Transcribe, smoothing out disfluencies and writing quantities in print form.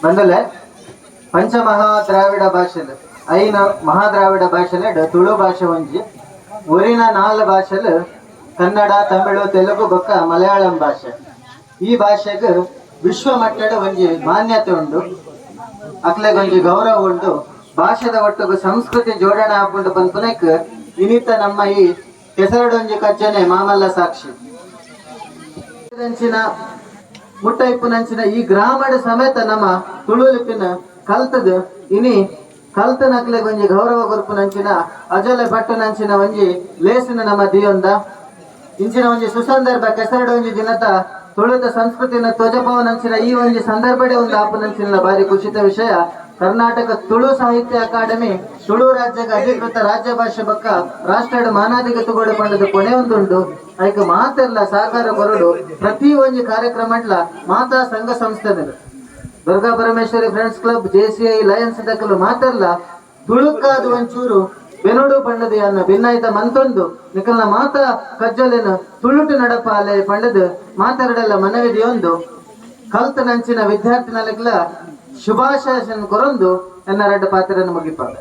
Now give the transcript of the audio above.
ಬಂದಲೆ, ಪಂಚಮಹಾದ್ರಾವಿಡ ಭಾಷೆಲು, ಐನ ಮಹಾದ್ರಾವಿಡ ಭಾಷೆಲೆಡ್ ತುಳು ಭಾಷೆ ಒಂಜಿ. ಒರಿನ ನಾಲ್ ಭಾಷೆಲು ಕನ್ನಡ, ತಮಿಳು, ತೆಲುಗು ಬೊಕ್ಕ ಮಲಯಾಳಂ ಭಾಷೆ. ಈ ಭಾಷೆಗ್ ವಿಶ್ವ ಮಟ್ಟದ ಒಂಜಿ ಮಾನ್ಯತೆ ಉಂಡು, ಅಕ್ಲೆಗೊಂಜಿ ಗೌರವ ಉಂಡು. ಭಾಷೆದ ಒಟ್ಟುಗು ಸಂಸ್ಕೃತಿ ಜೋಡಣೆ ಆಪುಂಡು ಪನ್ಪುನೆಕ್ ಇನಿತ ನಮ್ಮ ಈ ಕೆಸರಡೊಂಜಿ ಕಜ್ಜನೆ ಮಾಮಲ್ಲ ಸಾಕ್ಷಿ. ಅಂಚಿನ ಮುಟ್ಟ ಇಪ್ಪುನಂಚಿನ ಈ ಗ್ರಾಮದ ಸಮೇತ ನಮ್ಮ ತುಳು ಲಿಪಿನ ಕಲ್ತದ್, ಇನಿ ಕಲ್ತನಕ್ಲೆಗ್ ಒಂಜಿ ಗೌರವ ಕೊರ್ಪುನಂಚಿನ, ಅಜಲೆ ಪಟ್ಟುನಂಚಿನ ಒಂಜಿ ಲೇಸಿನ ನಮ್ಮ ದಿಯೊಂದ. ಇಂಚಿನ ಒಂಜಿ ಸುಸಂದರ್ಭ, ಕೆಸರಡ ಒಂಜಿ ದಿನತ ತುಳುತ ಸಂಸ್ಕೃತಿನ ತ್ವಜಪವನಂಚಿನ ಈ ಒಂಜಿ ಸಂದರ್ಭಡೆ ಒಂದು ಆಪುನಂಚಿನ ಬಾರಿ ಖುಷಿತ ವಿಷಯ. ಕರ್ನಾಟಕ ತುಳು ಸಾಹಿತ್ಯ ಅಕಾಡೆಮಿ ತುಳು ರಾಜ್ಯದ ಅಧಿಕೃತ ರಾಜ್ಯ ಭಾಷೆ ಬೊಕ್ಕ ರಾಷ್ಟ್ರದ ಮಾನಾದಿಗೆ ತಗೊಡು ಪಂಡದ ಕೊನೆ ಒಂದುಂಡು. ಐಕ್ ಮಾತೆರ್ಲ ಸಹಕಾರ ಕೊರಡು. ಪ್ರತಿ ಒಂಜಿ ಕಾರ್ಯಕ್ರಮಡ್ಲ ಮಾತಾ ಸಂಘ ಸಂಸ್ಥೆಗಳು, Durga Parameshwari friends club, JCI, Lions ದಕಲು ಮಾತೆರ್ಲ ತುಳುಕಾದ ಒಂಚೂರು ಬೆನೋಡು ಪಂಡದ ಅನ್ನ ಭಿನ್ನಾಯ್ತ ಮಂತೊಂದು ನಿಕಲ್ನ ಮಾತಾ ಕಜ್ಜಲೆನು ತುಳುಟು ನಡಪಾಲೆ ಪಂಡದು ಮಾತೆರಡೆಲ್ಲ ಮನವಿ ದಿಯೊಂದು, ಕಲ್ತ ನಂಚಿನ ವಿದ್ಯಾರ್ಥಿನಲೆಗ್ಲ ಶುಭಾಶಯ ಕೊರೊಂದು ಎನ್ನ ರಡ್ಡ ಪಾತ್ರನ ಮುಗಿಪಾಗ.